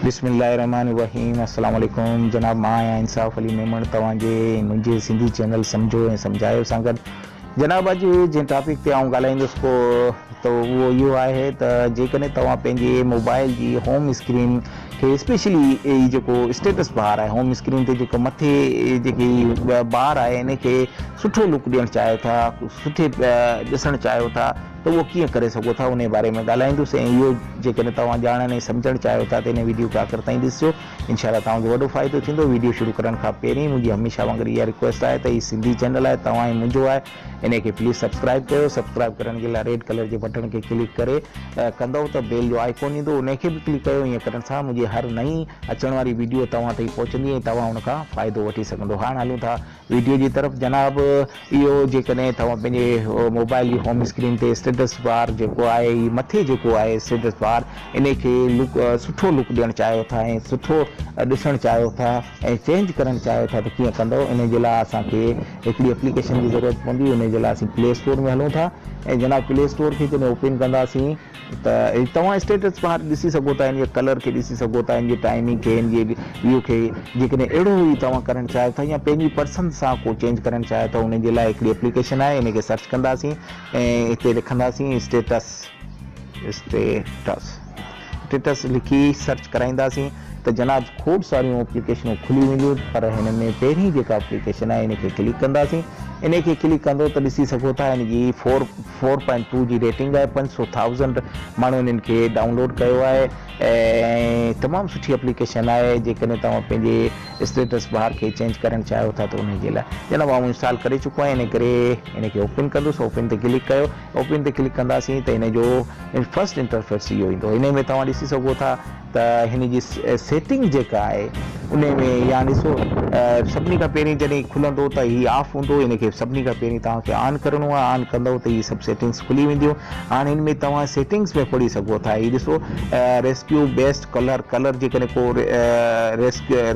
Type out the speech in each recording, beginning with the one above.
بسم الله الرحمٰن الرحيم السلام عليڪم جناب مان آهيان انصاف علي ميمڻ توهان جي منهنجي سنڌي چينل سمجهو ۽ سمجهايو سان گڏ جناب اڄ جنهن ٽاپڪ تي آئون ڳالهائيندس ڪو ته اهو اهو آهي ته جيڪڏهن توهان پنهنجي موبائل جي هوم اسڪرين کي اسپيشلي هي جيڪو اسٽيٽس بار آهي هوم اسڪرين تي جيڪو مٿي جيڪي بار آهي ان کي سٺو لڪ ڏيڻ چاهيو ٿا سٺي ڏسڻ چاهيو ٿا ته اهو ڪيئن ڪري سگهو ٿا انهي باري ۾ ڳالهائيندس ۽ اهو جيڪڏهن توهان ڄاڻڻ ۽ سمجهڻ چاهيو ٿا ته هن وڊيو کي آخر تائين ڏسجو انشاء الله توهان کي وڏو فائدو ٿيندو وڊيو شروع ڪرڻ کان پهرين منهنجي هميشه وانگر اها رڪويسٽ آهي ته هي سنڌي چينل آهي توهان ۽ منهنجو آهي انهي کي پليز سبسڪرائب ڪيو سبسڪرائب ڪرڻ جي لاء ريڊ ڪلر جي بٽڻ کي ڪلڪ ڪري ڪندو ته بيل جو آئيڪون ايندو انهي کي به ڪلڪ ڪيو ائين ڪرڻ سان منهنجي هر نئين اچڻ واري وڊيو توهان تائين پهچندي ۽ توهان ان کان فائدو وٺي سگهندو هاڻ هلون ٿا ويڊيو جي طرف جناب اهو جيڪڏهن توهان پنهنجي موبائل جي هوم اسڪرين تي اسٽيٽس بار جيڪو آهي هي مٿي جيڪو آهي اسٽيٽس بار انهي کي لڪ سٺو لڪ ڏيڻ چاهيو ٿا ۽ سٺو ڏسڻ چاهيو ٿا ۽ چينج ڪرڻ چاهيو ٿا ته ڪيئن ڪندو انهي جي لاء اسان کي هڪڙي اپليڪيشن جي ضرورت پوندي انهي جي لاء اسين پلي اسٽور ۾ هلون ٿا ۽ جناب پلي اسٽور کي جڏهن اوپن ڪنداسين ته توهان اسٽيٽس بار ڏسي سگهو ٿا ان جي ڪلر کي ڏسي سگهو ٿا ان جي ٽائمنگ کي ان جي ويو کي جيڪڏهن اهڙو ئي توهان ڪرڻ چاهيو ٿا يا پنهنجي پسند سان ڪو چينج ڪرڻ چاهيو ٿا ان جي لاء هڪڙي اپليڪيشن آهي ان کي سرچ ڪنداسين ۽ هتي لکنداسين اسٽيٽس اسٽيٽس اسٽيٽس لکي سرچ ڪرائينداسين ته جناب کوڙ ساريون اپليڪيشنون کلي وينديون پر هن ۾ پهرين جيڪا اپليڪيشن آهي ان کي ڪلڪ ڪنداسين ان کي ڪلڪ ڪندو ته ڏسي سگهو ٿا ان جي 4.2 جي ريٽنگ آهي 500 ٿائوزنڊ ماڻهن ان کي ڊائونلوڊ ڪيو آهي ۽ تمام سٺي اپليڪيشن آهي جيڪڏهن توهان پنهنجي اسٽيٽس بار کي چينج ڪرڻ چاهيو ٿا ته ان جي لاء جناب آئون انسٽال ڪري چڪو آهيان ان ڪري ان کي اوپن ڪندس اوپن تي ڪلڪ ڪيو اوپن تي ڪلڪ ڪنداسين ته ان جو فرسٽ انٽرفيس اهو ايندو ان ۾ توهان ڏسي سگهو ٿا ته هن جي سيٽنگ جيڪا آهي انهي ۾ يا ڏسو سڀني کان پهرين جڏهن کلندو ته هي آف هوندو ان کي سڀني کان پهرين توهان کي آن ڪرڻو آهي آن ڪندو ته هي سڀ سيٽنگس کلي وينديون هاڻي هن ۾ توهان سيٽنگس ۾ پڙهي سگهو ٿا هي ڏسو ريسڪيو بيسٽ ڪلر ڪلر جيڪڏهن ڪو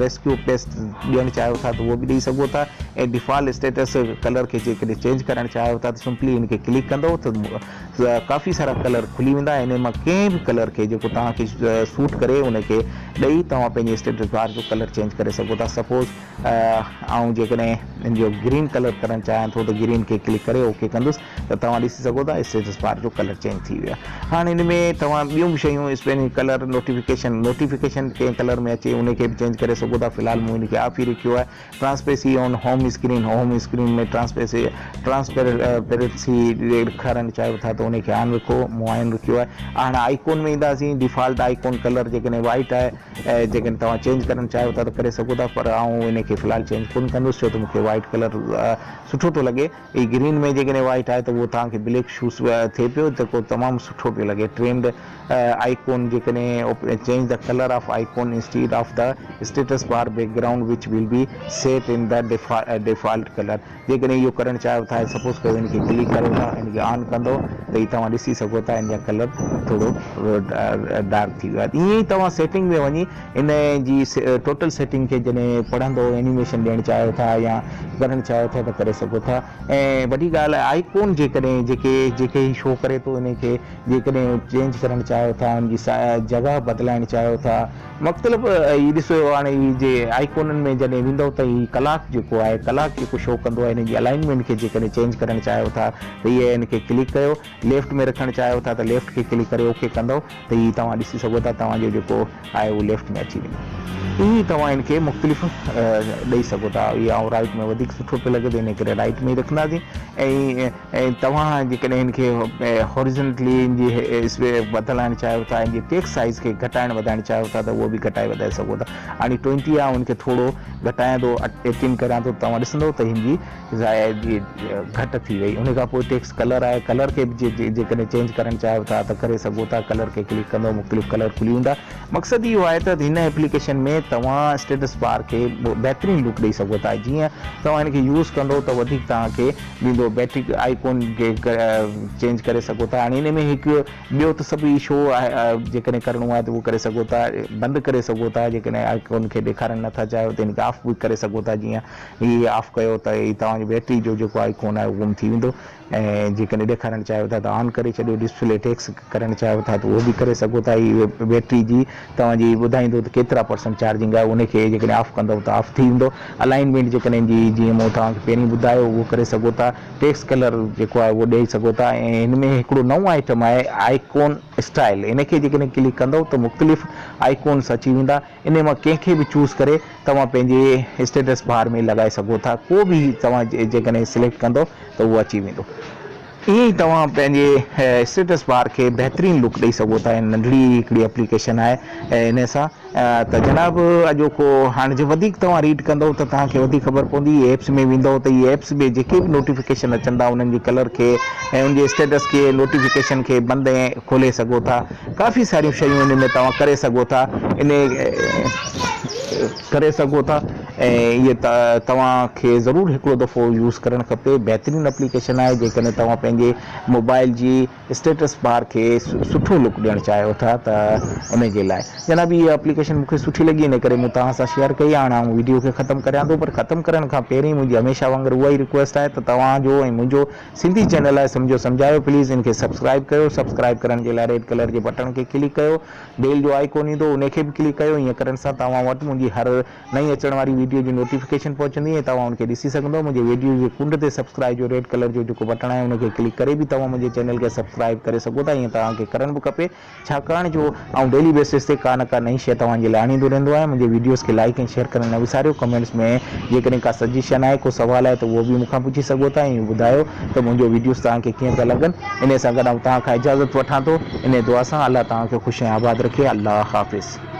ريسڪيو بيسٽ ڏيڻ چاهيو ٿا ته اهو به ڏئي سگهو ٿا ۽ ڊيفالٽ اسٽيٽس ڪلر کي جيڪڏهن چينج ڪرڻ چاهيو ٿا ته سمپلي هن کي ڪلڪ ڪندو ته ڪافي سارا ڪلر کلي ويندا انهي مان ڪنهن به ڪلر کي جيڪو توهان کي سوٽ ڪري ان کي ڏئي توهان پنهنجي اسٽيٽس بار جو ڪلر چينج ڪري سگهو ٿا سپوز آئون جيڪڏهن ان جو گرين ڪلر ڪرڻ چاهيان ٿو ته گرين کي ڪلڪ ڪري اوڪي ڪندس ته توهان ڏسي سگهو ٿا اسٽيٽس بار جو ڪلر چينج ٿي ويو آهي هاڻي ان ۾ توهان ٻيون به شيون اسپين ڪلر نوٽيفڪيشن نوٽيفڪيشن ڪنهن ڪلر ۾ اچي ان کي به چينج ڪري سگهو ٿا في الحال مون ان کي آف ئي رکيو آهي transparency on home screen, home screen ۾ transparency transparency ڏيکارڻ چاهيو ٿا ته ان کي آن رکو، مون آن رکيو آهي. هاڻ آئيڪون ۾ اينداسين، ڊيفالٽ آئيڪون ڪلر جيڪڏهن وائيٽ آهي ۽ جيڪڏهن توهان چينج ڪرڻ چاهيو ٿا ته ڪري سگهو ٿا پر آئون ان کي في الحال چينج ڪونه ڪندس ڇو ته مون کي وائيٽ ڪلر سٺو ٿو لڳي. هي گرين ۾ جيڪڏهن وائيٽ آهي ته اهو توهان کي بليڪ شوز ٿئي پيو جيڪو تمام سٺو پيو لڳي. ٽرينڊ آئيڪون جيڪڏهن change the colour of icon instead of the status bar background which will be set in the default colour جيڪڏهن اهو ڪرڻ چاهيو ٿا سپوز ڪيو ان کي ڪلڪ ڪريو ٿا ان کي آن ڪندو ته هي توهان ڏسي سگهو ٿا ان جا ڪلر ٿورو ڊارڪ ٿي ويو آهي ائين ئي توهان سيٽنگ ۾ وڃي ان جي ٽوٽل سيٽنگ کي جڏهن پڙهندو اينيميشن ڏيڻ چاهيو ٿا يا ڪرڻ چاهيو ٿا ته ڪري سگهو ٿا ۽ وڏي ڳالهه آئيڪون جيڪڏهن جيڪي جيڪي هي شو ڪري ٿو ان کي جيڪڏهن چينج ڪرڻ چاهيو ٿا ان جي جڳهه بدلائڻ چاهيو ٿا مختلف هي ڏسو هاڻي هي جي آئيڪونن ۾ جڏهن ويندو ته هي ڪلاڪ جيڪو آهي ڪلاڪ جيڪو شو ڪندو آهي ان جي الائنمينٽ کي جيڪڏهن چينج ڪرڻ چاهيو ٿا ته هي ان کي ڪلڪ ڪيو ليفٽ ۾ رکڻ چاهيو ٿا ته ليفٽ کي ڪلڪ ڪري اوڪي ڪندو ته هي توهان ڏسي سگهو ٿا توهان جو جيڪو آهي اهو ليفٽ ۾ اچي ويندو. ائين ئي توهان ان کي مختلف ڏئي سگهو ٿا. هي آئون رائيٽ ۾ وڌيڪ سٺو پيو لڳي ته ان ڪري رائيٽ ۾ ئي رکنداسين ۽ توهان جيڪڏهن ان کي هوريزنٽلي ان جي بدلائڻ چاهيو ٿا ان جي ٽيڪسٽ سائيز کي گهٽائڻ وڌائڻ چاهيو ٿا ته اهو به گهٽائي وڌائي سگهو ٿا. هاڻي ٽوئنٽي آهي آئون ان کي ٿورو گهٽايان ٿو ايٽين ڪريان ٿو توهان ڏسندو ته هن جي ضايع جي گهٽ ٿي وئي ان کان پوء ٽيڪس ڪلر آهي ڪلر کي به جيڪڏهن چينج ڪرڻ چاهيو ٿا ته ڪري سگهو ٿا ڪلر کي ڪلڪ ڪندو مختلف ڪلر کلي ويندا مقصد اهو آهي ته هن ايپليڪيشن ۾ توهان اسٽيٽس بار کي بهترين لڪ ڏئي سگهو ٿا جيئن توهان هن کي يوز ڪندو ته وڌيڪ توهان کي ڏيندو بيٽري آئيڪون کي چينج ڪري سگهو ٿا هاڻي هن ۾ هڪ ٻيو ته سڀ هي شو آهي جيڪڏهن ڪرڻو آهي ته اهو ڪري سگهو ٿا بند ڪري سگهو ٿا جيڪڏهن آئيڪون کي ڏيکارڻ نٿا چاهيو ته هن کي آف به ڪري سگهو ٿا جيئن هي آف ڪيو ته هي توهان جي بيٽري جو جيڪو آئيڪون آهي اهو گم ٿي ويندو. ۽ جيڪڏهن ڏيکارڻ چاهيو ٿا ته آن ڪري ڇڏيو، ڊسپلي ٽيڪس ڪرڻ چاهيو ٿا ته اهو به ڪري سگهو ٿا، هي بيٽري جي توهان جي ٻڌائيندو ته ڪيترا پرسنٽ چارجنگ آهي ان کي جيڪڏهن آف ڪندو ته آف ٿي ويندو، الائنمينٽ جيڪڏهن جي جيئن مون توهان کي پهرين ٻڌايو اهو ڪري سگهو ٿا، ٽيڪس ڪلر جيڪو آهي اهو ڏئي سگهو ٿا ۽ هن ۾ هڪڙو نئون آئٽم آهي آئيڪون اسٽائل ان کي جيڪڏهن ڪلڪ ڪندو ته مختلف آئيڪونس اچي ويندا انهي مان ڪنهن کي به چوز ڪري توهان پنهنجي اسٽيٽس بار ۾ لڳائي سگهو ٿا ڪو به توهان جيڪڏهن سليڪٽ ڪندو ته اهو اچي ويندو ائين ئي توهان پنهنجي اسٽيٽس بار کي بهترين لڪ ڏئي سگهو ٿا ننڍڙي هڪڙي اپليڪيشن آهي انهي سان ته جناب اڄوڪو هاڻ جي وڌيڪ توهان ريڊ ڪندو ته توهان کي وڌيڪ خبر پوندي ايپس ۾ ويندو ته اهي ايپس ۾ جيڪي به نوٽيفڪيشن اچن ٿا انهن جي ڪلر کي ۽ ان جي اسٽيٽس کي نوٽيفڪيشن کي بند ۽ کولي سگهو ٿا ڪافي ساريون شيون ان ۾ توهان ڪري سگهو ٿا ان ڪري سگهو ٿا ۽ اهي توهان کي ضرور هڪڙو دفعو يوز ڪرڻ کپي بهترين اپليڪيشن آهي جيڪڏهن توهان پنهنجي موبائل جي اسٽيٽس بار کي سٺو لڪ ڏيڻ چاهيو ٿا ته ان جي لاء جناب هي اپليڪيشن مون کي سٺي لڳي ان ڪري مون توهان سان شيئر ڪئي هاڻ آئون ويڊيو کي ختم ڪريان ٿو پر ختم ڪرڻ کان پهرين منهنجي هميشه وانگر اها ئي رڪويسٽ آهي ته توهان جو ۽ منهنجو سنڌي چينل آهي سمجهو سمجهايو پليز ان کي سبسڪرائب ڪيو سبسڪرائب ڪرڻ جي لاء ريڊ ڪلر جي بٽڻ کي ڪلڪ ڪيو بيل جو آئيڪون ايندو انهي کي به ڪلڪ ڪيو ائين ڪرڻ سان توهان وٽ منهنجي هر نئين اچڻ واري ويڊيو جي نوٽيفڪيشن پهچندي ۽ توهان ان کي ڏسي سگهندو منهنجي ويڊيو جي ڪنڊ تي سبسڪرائب جو ريڊ ڪلر جو جيڪو بٽڻ آهي ان کي ڪلڪ ڪري به توهان منهنجي چينل کي سبسڪرائب ڪري سگهو ٿا ائين توهان کي ڪرڻ به کپي ڇاڪاڻ جو آئون ڊيلي بيسس تي ڪا نه ڪا نئين شيء توهان جي لاء آڻيندو رهندو آهيان. منهنجي وڊيوز کي لائيڪ ۽ شيئر ڪرڻ نه وساريو. ڪمينٽس ۾ جيڪڏهن ڪا سجيشن آهي، ڪو سوال آهي ته اهو به مون کان پڇي سگهو ٿا ۽ ٻڌايو ته منهنجو وڊيوز توهان کي ڪيئن پيا لڳن. انهيء سان گڏ آئون توهان کان اجازت وٺان ٿو. انهيء دعا سان الله توهان کي خوش ۽ آباد رکي. الله حافظ.